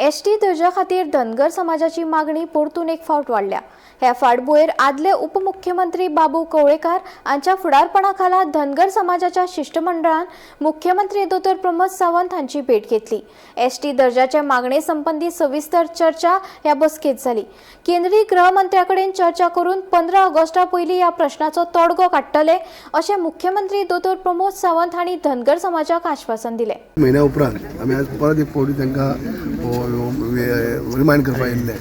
ST दर्जा खातीर धनगर समाजाची मागणी परतून एक फावट वाडल्या. ह्या फाटभुंयेर आदले उपमुख्यमंत्री बाबू कवळेकार हांच्या फुडारपणा खाला धनगर समाजाच्या शिश्टमंडळान मुख्यमंत्री दोतोर प्रमोद सावंत हांची भेट घेतली. एसटी दर्जाच्या मागणे संबंदी सविस्तर चर्चा ह्या बसकेत जाली. केंद्रीय गृहमंत्र्या कडेन चर्चा करून 15 ऑगस्टा पयलीं ह्या प्रश्नाचो तोडगो काडटले अशें मुख्यमंत्री दोतोर प्रमोद सावंत हांणी धनगर समाजाक आश्वासन दिलें. म्हयन्या उपरांत आमी आज परत एक फावटी तांकां रिमायंड करपाक येयल्ले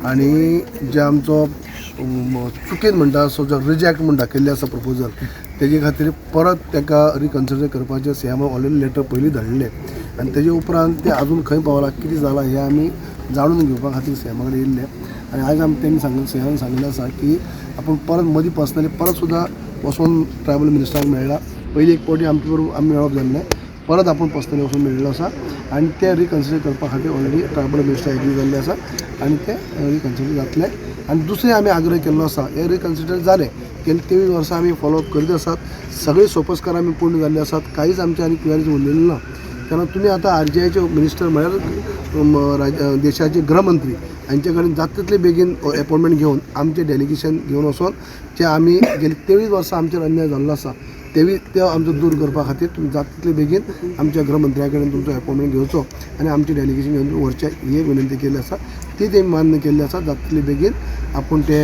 आनी जे आमचो चुकीन म्हणटा सो जो रिजेक्ट म्हूण दाखयल्ले आसा प्रपोजल, तेजे खातीर परत ताका रिकन्सिडर करपाचें सीएमान ऑलरेडी लेटर पयलीं धाडलें आनी तेजे उपरांत तें आजून खंय पावलां, कितें जालां हें आमी जाणून घेवपा खातीर सीएमा कडेन येयल्ले. आनी आयज आमी तेणी सांगलें, सीएमान सांगिल्लें आसा की आपूण परत मदीं पर्सनली परत सुद्दां वचून ट्रायबल मिनिस्टराक मेळ्ळा. पयलीं एक फावटी आमचे बरोबर आमी मेळप जाल्लें, परत आपूण पर्सनली वचून मेळिल्लो आसा आनी ते रिकन्सिडर करपा खातीर ऑलरेडी ट्रायबल मिनिस्टर एग्री जाल्ले आसा आनी ते रिकन्सिडर जातले. आनी दुसरें आमी आग्रह केल्लो आसा, हे रिकन्सिडर जालें, गेली 23 वर्सां आमी फॉलोअप करीत आसात, सगळे सोपस्कार आमी पूर्ण जाल्ले आसात, कांयच आमचे आनी क्वेरीज उरलेले ना. तेन्ना तुमी आतां आरजीआयचे मिनिस्टर म्हळ्यार देशाचे गृहमंत्री हांचे कडेन जाता तितले बेगीन एपॉयंटमेंट घेवन आमचें डेलिगेशन घेवन वचोन जे आमी गेली 23 वर्सां आमचेर अन्याय जाल्लो आसा तेवी ते आमचो दूर करपा खातीर तुमी जाता तितले बेगीन आमच्या गृहमंत्र्या कडेन तुमचो एपॉयंटमेंट घेवचो आनी आमचें डेलिगेशन घेवन व्हरचें ही एक विनंती केल्ली आसा. ती तेमी मान्य केल्ली आसा. जाता तितले बेगीन आपूण ते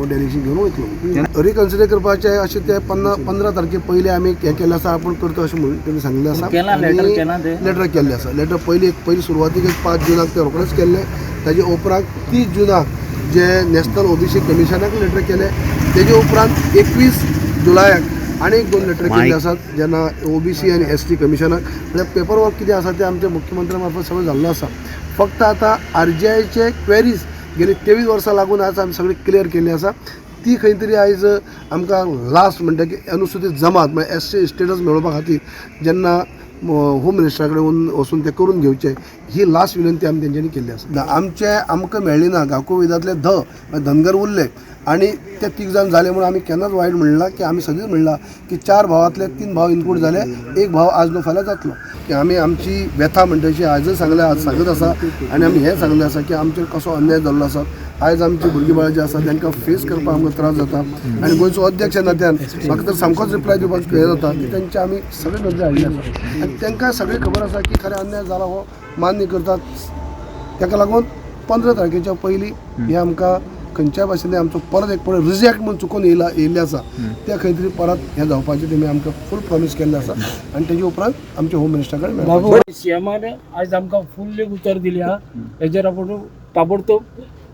डेलिगेशन घेवन वयतलो. रिकन्सिडर करपाचें अशें ते 15 तारखे पयलीं आमी हें केल्लें आसा, आपूण करता अशें म्हणून तेमी सांगिल्लें आसा. केलां letter केलां ते? लेटर केल्लें आसा. लेटर पयलीं एक पयलीं सुरवातीक एक 5 जुनाक ते रोखडेच केल्लें. ताजे उपरांत 30 जुनाक जे नॅशनल ओबीसी कमिशनाक लेटर केलें. तेजे उपरांत 21 जुलयाक आनी एक दोन लेटर केल्ले आसात जेन्ना ओबीसी आनी एसटी कमिशनाक. म्हळ्यार पेपर वर्क कितें आसा तें आमच्या मुख्यमंत्र्या मार्फत सगळें जाल्लो आसा. फक्त आतां आरजीआयचे क्वेरीज गेली 23 वर्सां लागून आज आमी सगळी क्लियर केल्ली आसा. ती खंय तरी आयज आमकां लास्ट म्हणटा की अनुसुचीत जमात म्हळ्यार एसटी स्टेटस मेळोवपा खातीर जेन्ना होम मिनिस्टरा कडेन वचून ते करून घेवचे, ही लास्ट विनंती आमी तेंच्यांनी केल्ली आसा. ना, आमचे आमकां मेळ्ळी ना. गांवको वेदांतले म्हळ्यार धनगर उरले आनी ते तीग जाण जाले म्हणून आमी केन्नाच वायट म्हणलां की आमी सदींच म्हणलां की चार भावांतले तीन भाव इन्क्लूड जाले, एक भाव आज न्हू फाल्यां जातलो. की आमी आमची व्यथा म्हणटा अशी आयजय सांगल्या, आज सांगत आसा आनी आमी हें सांगलें आसा की आमचेर कसो अन्याय जाल्लो आसा. आयज आमची भुरगीं बाळां जी आसा तांकां फेस करपाक आमकां त्रास जाता आनी गोंयचो अध्यक्ष ह्या नात्यान म्हाका तर सामकोच रिप्लाय दिवपाक हें जाता की तेंचे आमी सगळे नदरे हाडले आसा आनी तांकां सगळें खबर आसा की खरें अन्याय जाला हो मान्य करतात. ताका लागून 15 तारखेच्या पयलीं हे आमकां खंयच्याय भाशेन आमचो परत एक पळय रिजेक्ट म्हूण चुकून येयला येयल्लें आसा तें खंय तरी परत हें जावपाचें तेमी आमकां फूल प्रॉमीस केल्लें आसा आनी तेजे उपरांत आमच्या होम मिनिस्टरा कडेन मेळपाचें. सीएमान आयज आमकां फुल्ल एक उतर दिली आहा. हेजेर आपूण ताबडतोब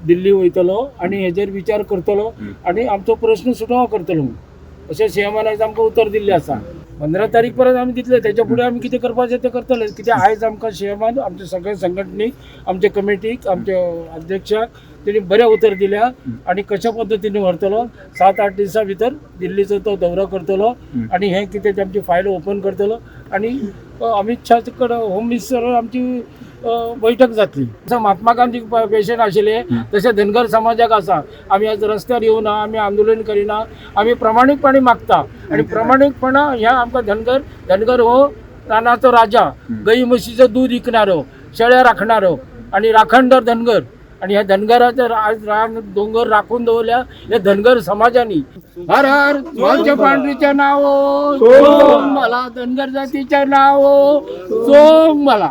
दिल्ली वयतलो आनी हेजेर विचार करतलो आनी आमचो प्रश्न सुटावो करतलो म्हणून अशें सीएमान आयज आमकां उतर दिल्लें आसा. 15 तारीख परत आमी दितले, तेच्या फुडें आमी कितें करपाचें तें करतले. कित्याक आयज आमकां सीएमान आमच्या सगळ्या संघटनेक, आमच्या कमिटीक, आमच्या अध्यक्षाक तेणी बरें उतर दिल्या आनी कशा पद्दतीन व्हरतलो, 7-8 दिसां भितर दिल्लीचो तो दौरो करतलो आनी हें कितें तें आमची फायल ओपन करतलो आनी अमित शाह कडेन होम मिनिस्टर आमची बैठक जातली. जसं महात्मा गांधी पेशन आशिल्ले तशें धनगर समाजाक आसा. आमी आज रस्त्यार येवना, आमी आंदोलन करिना, आमी प्रामाणीकपणे मागता आनी प्रामाणीकपणा ह्या आमकां धनगर, धनगर हो रानाचो राजा, गाई म्हशीचं दूध विकणारो, शेळ्या राखणारो आणि राखणदार धनगर. आणि ह्या धनगराचे आज रान दोंगर राखून दवरल्या हे धनगर समाजानी. हर हर माझ्या पांढरीच्या नाव सोम मला, धनगर जातीच्या नाव सोम मला.